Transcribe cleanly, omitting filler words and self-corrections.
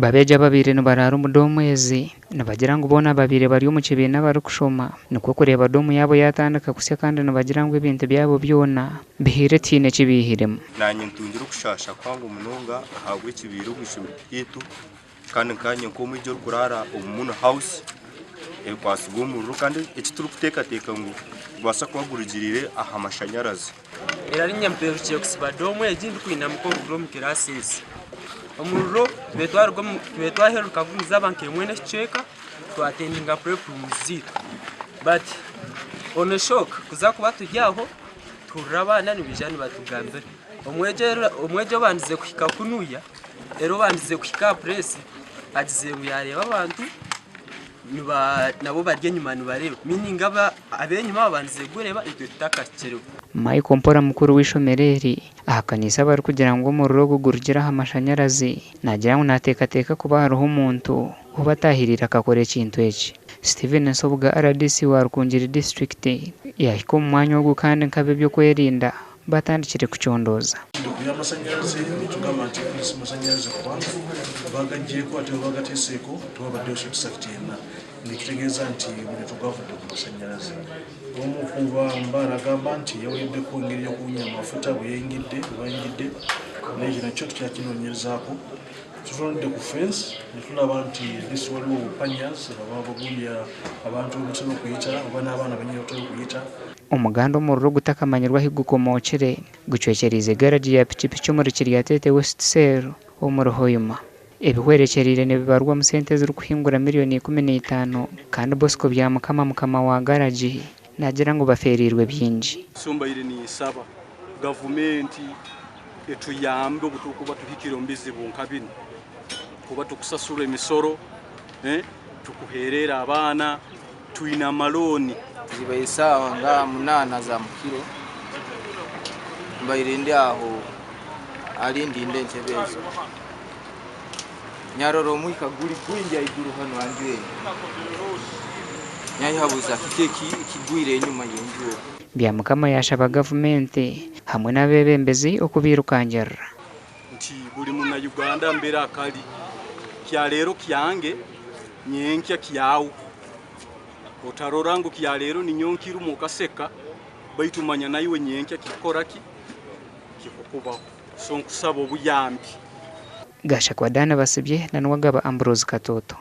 Abeegi ababaire nibaraara omu doomu ezi nibagira ngu boona babaire bari omu kibiina barikushoma nikwo kureeba doomu yaabo yaatandika kusya kandi nibagira ngu ebintu byabo byona bihiire tihaine eki baihiremu. Naanye ntungire okushaasha kuhango munonga ahabw'ekibaire omu ishomero ryaitu kandi nkaanye nk'omwegi orikuraara omu Moon House ekwatsirwe omuriro kandi eki turikuteekateeka ngu nigubaasa kuba gurugiriire aha mashanyarazi. Era niinye mperukire kusiba doomu egi ndikwinamuka omuriro omu kiraasi ezi. Omuriro tubaire twaheruka gumiza aba nk'emwe n'ekicweka twatendinga prep rooms zaitu but on a shock kuza kuba turi aho tuhurira abaana nibaija nibatugambira. Omwegi obandize kuhika kunuya reero obandize kuhika aha pureesi agizire ngu yaareeba abantu nabo bari enyima nibareeba meaning ab'enyima babandize kugureeba itwe tutakahikireho. Michael Mpora mukuru w'eishomero eri ahakaniise abarikugira ngu omuriro ogu gurugire aha mashanyarazi. Naagira ngu naateekateeka kuba hariho omuntu obatahiriire akakora ekintu eki. Steven Nsubuga rdc wa Rukungiri disiturikiti yaahika omu mwanya ogu kandi nk'ab'eby'okwerinda batandikire kucondooza. Ku by'amasanyarazi nitugamba nti at masanyarazi kubanga bagagyeko ate bwebagateseeko tewabaddeyo short circuit yenna nekitegeeza nti omuriro tegwavudde ku masanyarazi. Omu ku bambaara agamba nti yawuliddeko engeri y'okuwunya amafuta bweyayingidde bwebayingidde naye ekyo nakyo tukyakinoonyerezaako. Tutunudde ku fence netulaba nti at least waliwo obupanyas oba obugundi abantu webatera okuyita oba n'abaana benyini webatera okuyita. Omuganda omuriro ogutakamanyirwe ahi gukomookire gucwekyereize garagi ya pikipiki omuri Kiryatete West Cell omuri Hoima. Ebihwerekyereire nibibarwa omu sente ezirikuhingura miriyoni 15 kandi Bosco Byamukama mukama wa garagi naagira ngu bafeereirwe bingi. So mbaire ninsaba gavumenti etuyambe obu turikuba tuhikire omu bizibu nka binu kuba tukusasura emisoro, tukuheerera abaana, twine amalooni. Zibaire esaawa nga munaana za mukiro, mbaire ndi aho ahari ndinde entebe ezo, nyarora omwika guri gwingi ahaiguru hanu aha nju egi, nyayehabuza kiki ekigwire enyima y'enju oku. Byamukama yaashaba gavumenti hamwe n'abeebembezi okubairukangirira. Nti buri muna Uganda mbere akari, kya reero kyange nyenkya kyawe. Otarora ngu kya reero ninyowe nkirimu okaseka, baitu manya naiwe nyenkya kikukora ki? Kikukubaho. So nkusaba obuyambi. Gashakwa Dan Basibye na Nuwagaba Ambrose Katoto.